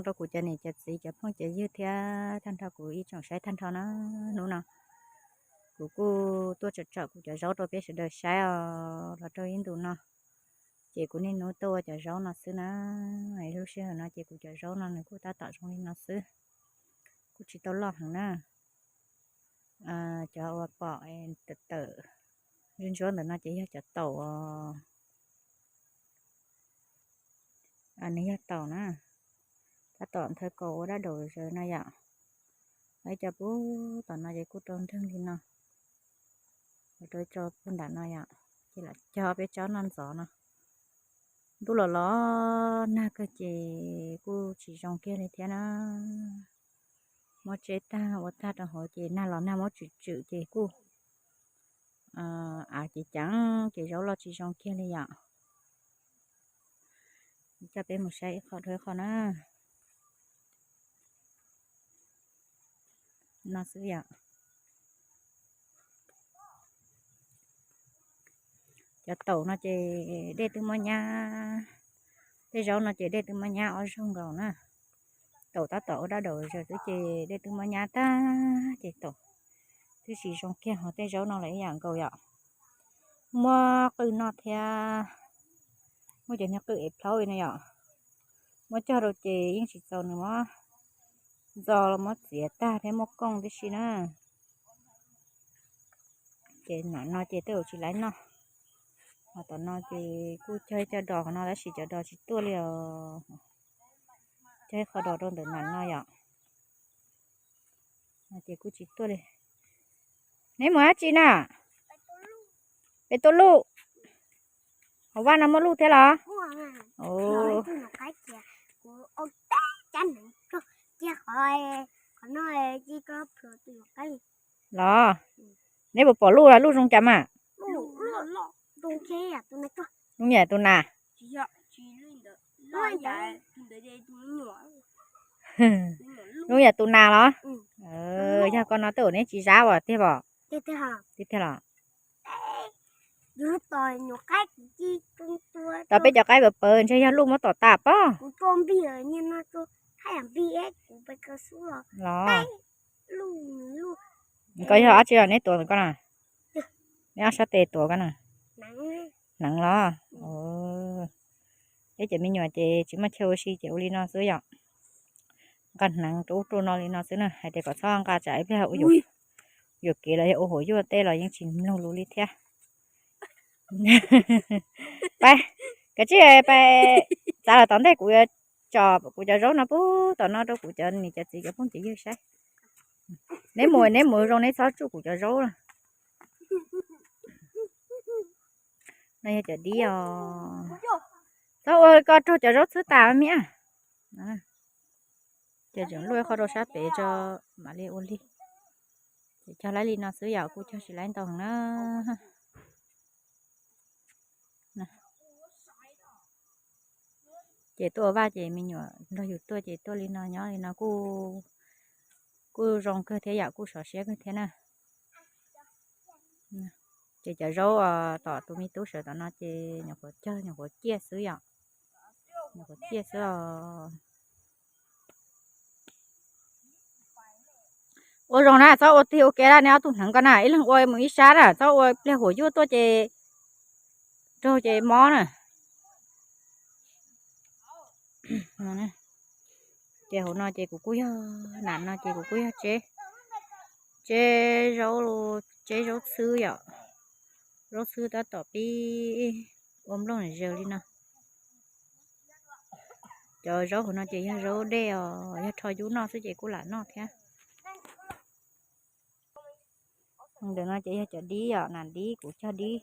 Rau kuv cov niam cov txiv cov phooj cov ywg thiab tag nrho kuv ib tsoom saib tag nrho na. Hnub no kuv kuj tuaj tsom tsom kuv cov zaub rau peb sawv daws saib os los rau ib ntus no. Ces kuv niaj hnub tuaj ua cov zaub no xwb na. Lub sij hawm no ces kuv cov zaub no nws kuj tab tom zoo li no xwb, kuj tsis tau loj heev na. Cov uas pom tawm tawm ntsuab ntsuab ntawm no ces yog cov taum os. Nws yog taum na, tab tom nthaw kaus ua dab daum zaws no yom. Ib co puag tom no ces kuj rau nreeg li no, rau tso puag nram no yom, ces lam cog peb tsob noj ntxov no. Ntuj los los nag kawg ces kuj tsis zoo kiag li thiab na. Muab tseb tag ua tag rau hauv ces nag los nag muab tswm tswm ces kuj av ces ceev ces zaub los tsis zoo kiag li yom. Coj peb mus saib ib qho dhau ib qho na. No xwb yom. Cov taum no ces dej twb muab nyab, tej zaub no ces dej twb muab nyab ob zaug nkaus na. Taum tab tom ua dab daum zaws xwb ces dej twb muab nyab tag ces taum twb tsis zoo kiag, ho tej zaub no los ib yam nkaus yom. Muab qwj noj thiab, muab cov niag qwj ev plhaub no yom, muab cog rau ces yeej tsis txaus nws muab ntxo los muab txiav tag thiab muab kooj tib si na. Ces nam no ces tej zaum tsis laib noj. Ho tom no ces kuj cog ib co dos qhov no tab sis cov dos tsis tuaj li os. Cog ib qho dos rau ntawm nam no yom. Ces kuj tsis tuaj li. Neb mus dab tsi na? Pem tua luj. Hauv vaj no muaj luj thiab los? Los, neb puas pom luj, luj zoo cas mas? Luj yam tus nas. Luj yam tus nas los? Yog ko no tej zaum neb tsis zab as tiag pom? Tiag tiag los? Tom peb cov qaib pawv pawv ntshe yog luj muab tom tas pob. Los, koj yog dab tsi los neb tuav ntawm ko na? Neb ob sab tes tuav ko na? Hneev los? Peb cov me nyuam ces tsis muaj chaw ua si ces ua li no xwb yom. Nqa hneev rau ub rau no li no xwb na, hais tias kom txhob nqa tsam ib pliag ua yuam kev los yog ua huam yuaj tej los yeej tsis mloog lus li thiab. Pais, kav tsij pais, txav los tom ntej kuv yuav tsom kuv cov zaub no puag tom no rau kuv cov niam cov txiv cov phooj cov ywg saib. Neb mus neb mus zoo neb txhob tsuj kuv cov zaub. No yog cov dib os. Txhob ua ko raug cov zaub txhwb tas miab. Ces tseem luaj ib qho rau sab pem tso mam li ua li. Ces cog laib li no xwb yom, kuj cog tsis laib ntau heev na. Ces tuaj ua vaj ces me nyuam nrog yus tuaj ces tuaj li no nyob li no kuj, kuj zoo kawg thiab yom, kuj sov siab kawg thiab na. Ces cov zaub tom tus me tub sawv tom no ces nyuam qhuav cog nyuam qhuav ciaj xwb yom. Nyuam qhuav ciaj xwb os. Ua zoo na, txhob ua tig ua ke lawm, neb ob tug hneev ko na, ib leeg ua mus ib sab na, txhob ua pliag huam yuaj tuaj ces raug ces mob na. Ces hauv no ces kuv kuj yog, nam no ces kuv kuj yog tseb, tseb zaub, tseb zaub txhwb yom. Zaub txhwb tab tom pib ua nplooj zaws li no. Cov zaub hauv no ces yog zaub dej os, yog rho yub noj xwb ces kuj lam noj thiab. Ntawm no ces yog cov dib yom, nam dib kuv cog dib.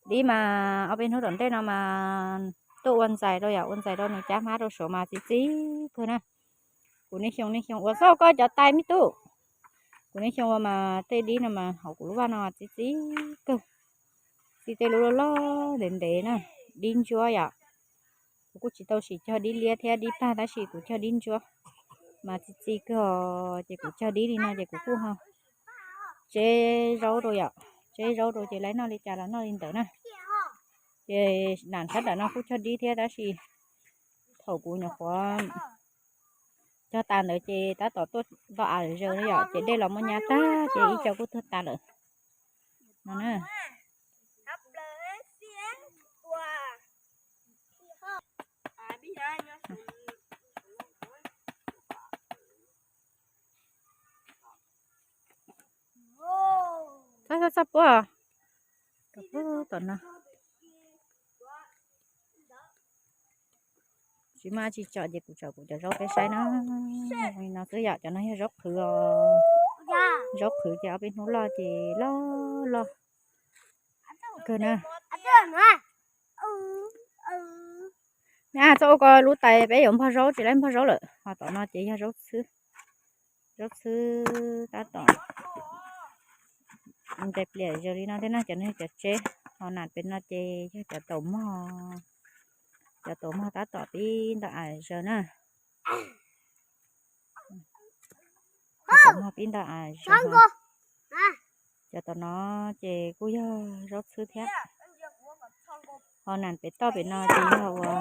Dib mas ob peb hnub tom ntej no mas tuaj ua ntxais rau yom, ua ntxais rau nws cab hmab rau saud mas txi txiv kawg na. Kuv niaj xyoo niaj xyoo ua, txhob ua koj cov tais me tub. Kuv niaj xyoo ua mas tej dib no mas hauv kuv lub vaj no txi txiv kawg. Txi tej lub loj loj ntev ntev na, dib ntsuab yom. Kuv kuj tsis tau sim cog dib liab thiab dib pag tab sis kuv cog dib ntsuab mas txi txiv kawg os. Ces kuv cog dib li no ces kuv kuj ho tseb zaub rau yom, tseb zaub rau ces lawv noj li cas los noj li ntawd na. Ces nam sab nram no kuj cog dib thiab tab sis thaum kuv nyuam qhuav Cog tas ntawd ces tab tom tuaj nto av zaws yom, ces dej los muab nyab tag ces ib co kuj tuag tas lawm no na. Txhob txhob puab tom no. Tsis muaj dab tsi tso ces kuv tsom kuv cov zaub peb saib na. Li no xwb yom, cov no yog zaub qhwv os. Zaub qhwv ces ob peb hnub loj ces loj loj kawg na. Txhob ua ko lub tais peb yuav npog zaub tsis laib npog zaub lawm. Ho tom no ces yog zaub txhwb, zaub txhwb tab tom nte pliam zaws li no thiab na. Cov no yog cov tseb, ho nam pem no ces yog cov taum mog, cov taum mog tab tom pib nto av zaws na. Cov taum mog pib nto av zaws. Cov tom no ces kuj yog zaub txhwb thiab. Ho nam pem toj pem no ces yog ua,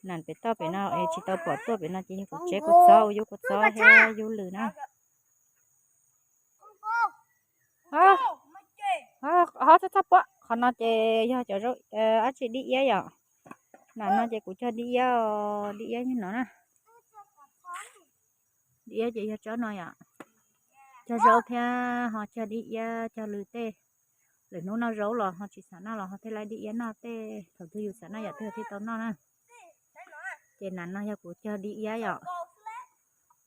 nam pem toj pem no es tsis tau pom tuaj pem no ces yog kuv tseb kua txob, ua yub kua txob thiab yub lws na. Ho txhob txhob puab, qhov no ces yog cov zaub, dab tsi, dib iab yom. Nam no ces kuv cog dib iab, dib iab nyob no na. Dib iab ces yog tsob no yom. Cog zaub thiab ho cog dib iab cog lws tej. Lwm hnub noj zaub los ho tsis xam noj los ho thiaj laib dib iab noj tej, thaum twg yus xam noj yam twg thiaj tau noj na. Ces nam no yog kuv cog dib iab yom.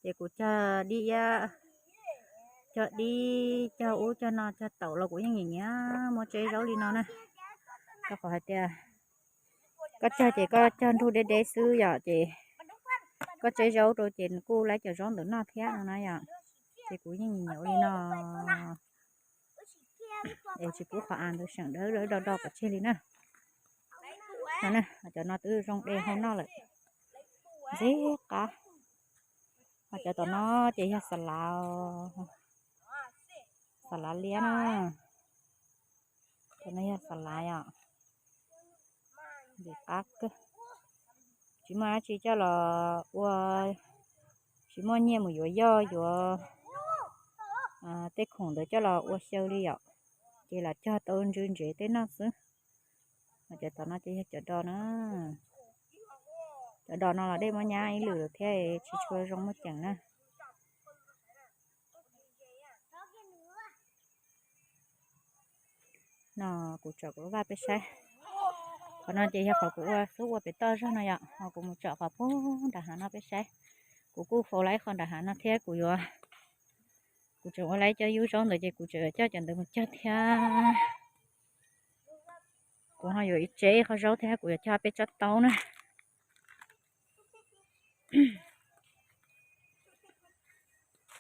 Ces kuv cog dib iab, cog dib, cog ub cog no, cog taum los kuv yeej nyiam nyiam muab tseb zaub li no na. Rau qhov hais tias koj cog ces koj cog nrug deb deb xwb yom, ces koj tseb zaub rau ces nws kuj laib cov zaub ntawd noj thiab no na yom. Ces kuv yeej nyiam nyiam ua li no. Es tsis pub qhov av ntawd seem dawb dawb do do pov tseg li na. No na, cov no twb zoo de hau noj lawm. Ntxim qab. Ho cov tom no ces yog xas lav, xas lav liab na. Cov no yog xas lav yom. Ntxim qab kawg. Tsis muaj dab tsi coj los ua, tsis muaj nyiaj mus yuav yoj yuav tej khoom ntawd coj los ua xyaw li yom. Ces lam cog tau ntsw ntsev tej noj xwb. Cov tom no ces yog cov do na. Cov do no los dej muab nyab ib lwm lawm thiab tsis tshua zoo muaj ceem na. No kuv tsom kuv lub vaj peb saib. Qhov no ces yog qhov kuv ua xub ua pem toj zog no yom, ho kuv mus tsom qhov puag nram hav no peb saib. Kuv kuj faus laib qhov nram hav no thiab kuv yuav, kuv tseem ua laib cov yub zaub ntawd ces kuv tseem coj cov ntawd mus cog thiab. Kuv ho yuav tseb qhov zaub thiab kuv yuav cog peb tsob taub na.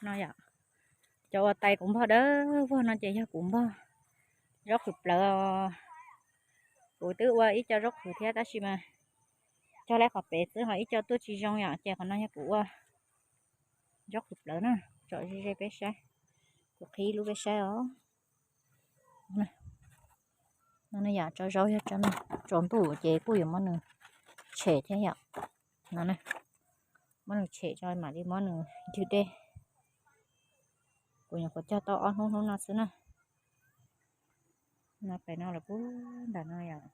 No yom, cov uas tais kuv npog dawb vog no ces yog kuv npog zaub qhwv plawv. Kuv twb ua ib co zaub qhwv thiab tab sis mas cog laib qhov pem xwb ho ib co tuaj tsis zoo yom, ces qhov no yog kuv ua zaub qhwv plawv na. Tsom ze ze peb saib, kuv qhib lub peb saib os. No yom, tsob zaub yog tsob no, tsaus ntuj ces kuj yuav muab nws tshem thiab yom. No, muab nws tshem tso mam li muab nws ncig dej. Kuv nyuam qhuav cog tau ob hnub hnub no xwb na. No pem no los puag nram no yom.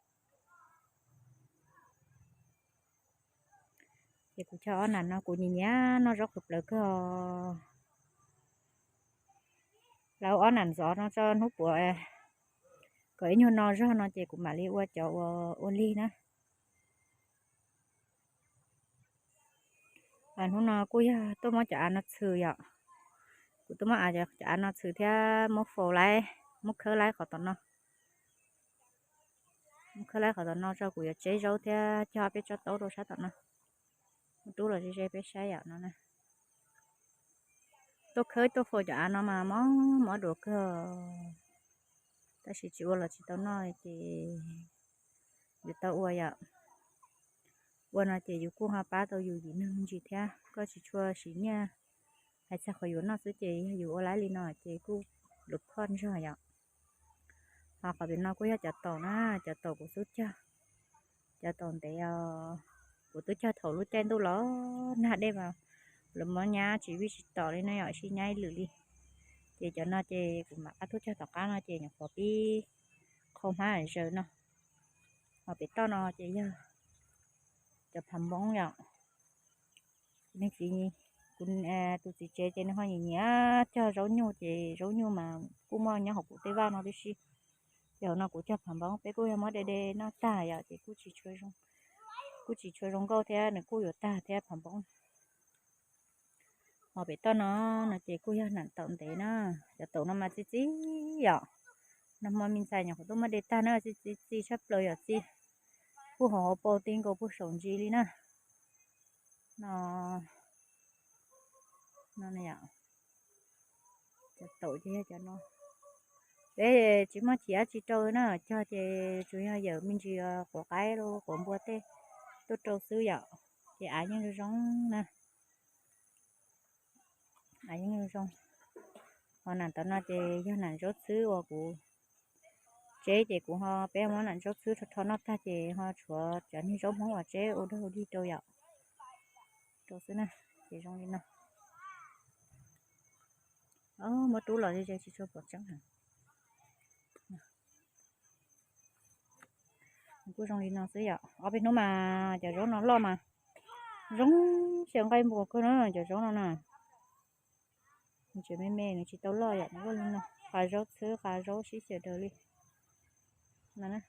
Ces kuv cog ob nam no kuv nyiam nyiam noj zaub qhwv plawv kawg os. Lawv ob nam ntxov no tso hnub puav kom ib nyuag no zog no ces kuv mam li ua cov ua, ua lig na. Hnub no kuj yog tuaj muab cov av no txhwm yom. Kuv tuaj muab cov av no txhwm thiab muab faus laib, muab khawb laib qhov tom no. Muab khawb laib qhov tom no tso kuv yuav tseb zaub thiab cog peb tsob taub rau sab tom no. Muab rub los ze ze peb saib yom no na. Tuaj khawb tuaj faus cov av no mas mob mob duav kawg. Tab sis tsis ua los tsis tau noj ces yuav tau ua yom. Ua no ces yus kuj ho pab tau yus yim neeg me ntsis thiab, koj tsis tshua siv nyiaj. Hais txog qhov yuav noj xwb ces yog yus ua laib li no ces kuj lus phoj ntog yom. Ho qhov pem no kuj yog cov taum na, cov taum kuv xub cog, cov taum ntev os. Kuv twb cog thaum lub caij ntuj los nag dej mas lawv muab nyab tsis vij tsis tom li no yom, sib nyab ib lwm li. Ces cov no ces kuv mam qab tuaj cog tom qab no ces nyuam qhuav pib qhau hmab zaws no. Ho pem toj no ces yog cov phav npoob yom. Nws txiv, kuv tus txiv tsev ces nws ho nyiam nyiam cog zaub nyuj ces zaub nyuj mas kuj muaj nyob hauv kuv tej vaj no tib si. Ces hauv no kuv cog phav npoob, peb kuj yog muab de de noj tag yom, ces kuj tsis tshua zoo, kuj tsis tshua zoo nkauj thiab nws kuj yuav tag thiab phav npoob. Ho pem toj no, no ces kuj yog nam taum ntev na. Cov taum no mas txi txiv yom. Nag hmo me ntxhais nyuam qhuav tuaj muab de tag na, txi txi txi tshaj plaws yom, txi puag hauv hauv paus ti nkaus puag saum ntsis li na. No, no, cov taum ces yog cov no. Peb tsis muaj chim dab tsi rau na, cog ces tsuas yog yawm me ntsis quav qaib los quav npua tej tuaj rau xwb yom. Ces av yeej zoo zoo na. Av yeej zoo zoo. Ho nam tom no ces yog nam zaub txhwb uas kuv tseb ces kuv ho, peb muab nam zaub txhwb rho rho noj tag ces ho tshuav cov niag zaub hmoob uas tseb ua dog ua dig rau yom, rau xwb na. Ces zoo li no. Muab rub los ze ze tsis tshua pom tseeb heev. Kuj zoo li no xwb yom. Ob peb hnub mas cov zaub no loj mas zoo xyaw nqaij npua kawg na, cov zaub no na. Nws tseem me me, nws tsis tau loj yom, nws ua li no, qab zaub txhwb qab zaub sib xyaw daws li no.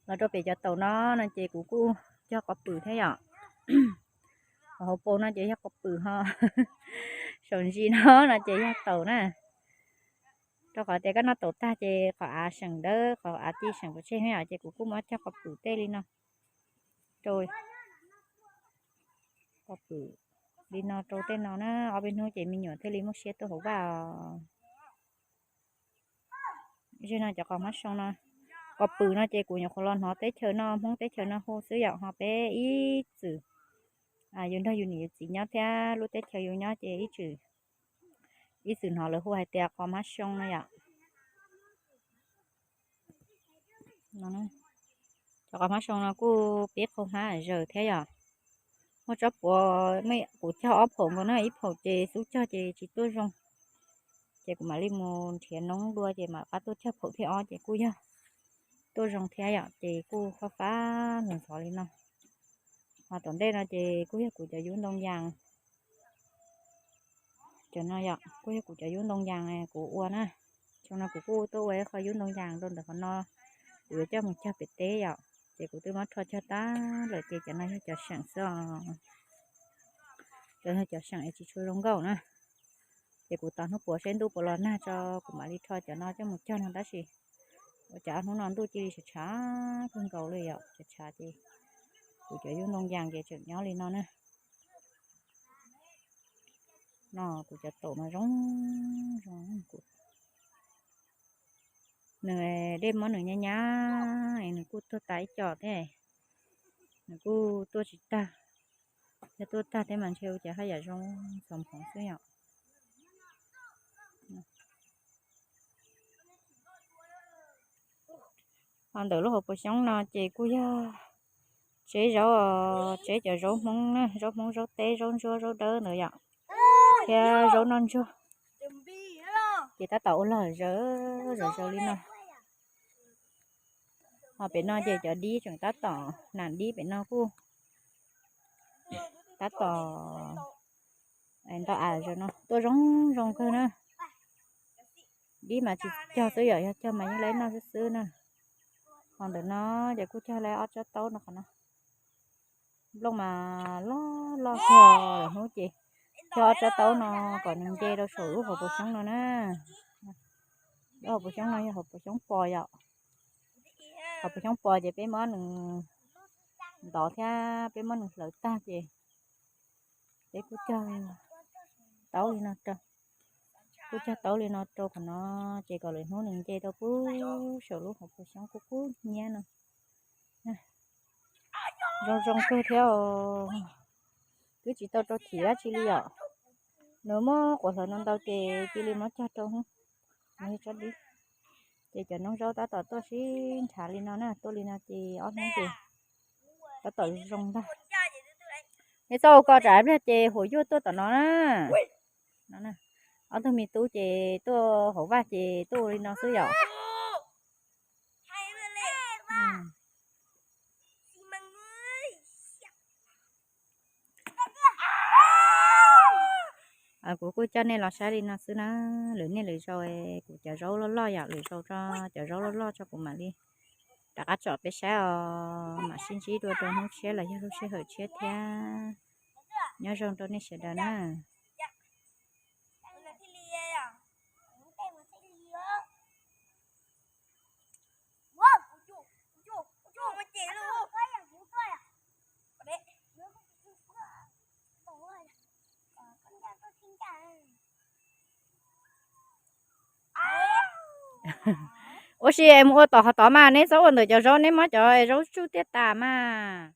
Los rau pem cov taum no, no ces kuv kuj cog quav pwm thiab yom. Hauv paus no ces yog quav pwm ho saum ntsis no, no ces yog taum na. Rau qhov tias koj noj taum tag ces qhov av seem dawb, qhov av ti seem pov tseg yom, ces kuv kuj muab cog quav pwm tej li no rau, quav pwm li no rau tej no na. Ob peb hnub ces me nyuam thiaj li muaj siab tuaj hauv vaj os. Zej no cov qos hmab soo no, quav pwm no ces kuv nyuam qhuav los hnov teb chaws no, Hmoob teb chaws no hu xwb yom, ho peb ib txwm yus nrog yus niam yus txiv nyob thiab lub teb chaws yus nyob ces ib txwm, ib txwm hnov lawv hu hais tias qos hmab soo no yom. Cov qos hmab soo no kuj pib qhau hmab zaws thiab yom. Muaj tsob puav, kuv cog ob phaum nkaus na, ib phaum ces xub cog ces tsis tuaj zoo, ces kuv mam li mus nrhiav noob dua ces mam qab tuaj cog phaum thib ob ces kuj yog tuaj zoo thiab yom, ces kuj fab fab ntxhov ntxhov li no. Ho tom ntej no ces kuj yog kuv cov yub ntoo yas. Cov no yom, kuj yog kuv cov yub ntoo yas kuv ua na. Xyoo no kuv kuj tuaj ua ib qho yub ntoo yas rau ntawm qhov no, kuv yuav coj mus cog pem teb yom. Ces kuv twb muab rho cog tag lawm ces cov no yog cov seem xwb os. Cov yog cov seem es tsis tshua zoo nkauj na. Ces kuv tos hnub puav seb ntuj puas los nag tso kuv mam li rho cov no coj mus cog no tab sis ua cas ob hnub no ntuj cia li tshav tshav kawg nkaus li yom, tshav tshav ces kuv cov yub ntoo yas ces tseem nyob li no na. No kuv cov taum mas zoo zoo. Nws dej muab nws nyab nyab es nws kuj tuag tas ib co thiab, nws kuj tuaj tsis tag. Yog tuaj tag thiab mas ntshe ua cas haj yam zoo txaus hmoov xwb yom. Ho ntawm lub hauv paus xyoob no ces kuj yog tseb zaub, tseb cov zaub hmoob na, zaub hmoob zaub teb zaub ntsuab zaub dawb ntawd yom, thiab zaub noj ntsuag. Ces tab tom ua log zaws zaws li no. Ho pem no ces cov dib tseem tab tom, nam dib pem no kuj tab tom ntau av zaws no tuaj zoo zoo kawg na. Dib mas tsis cog xwb yom, yog cog mas yeej laib noj xwb xwb na. Ho ntawm no ces kuj cog laib ob tsob taub no qhov no. Nplooj mas loj loj kawg lawm hnub ces cog ob tsob taub no kom nws nce rau saum lub hauv paus xyoob no na. Lub hauv paus xyoob no yog hauv paus xyoob pos yom. Hauv paus xyoob pos ces peb muab nws ntov thiab peb muab nws hlawv tag ces peb kuj cog taub li no rau, kuj cog taub li no rau qhov no ces kom lwm hnub nws nce rau pub saum lub hauv paus xyoob kub kub hnyiab no. Zoo zoo kawg thiab os. Twb tsis tau rau chim dab tsi li yom. Nws muab quav hlawv ntau ntau ces cia li muab cog rau. Nws yog tsob dib. Ces cov noob zaub tab tom tuaj sib nrhav li no na, tuaj li no ces ob hnub ces tab tom zoo ntag. Nej txhob ua ko tsam ib pliag ces huam yuaj tuaj tom no na. Ob tug me tub ces tuaj hauv vaj ces tuaj ua li no xwb yom. Kuv kuj coj nej los saib li no xwb na, lwm niaj lwm zaus kuv cov zaub loj loj yom, lwm zaus tso cov zaub loj loj tso kuv mam li rov qab tsom peb saib os, mam sib ntsib dua rau hnub tshiab los yog lub sij hawm tshiab thiab. Nyob zoo rau nej sawv daws na. Ua si mus ua tom hov tod mas, neb txhob ua ntawm cov zaub, neb muab cov zaub tsuj tiaj tas mas.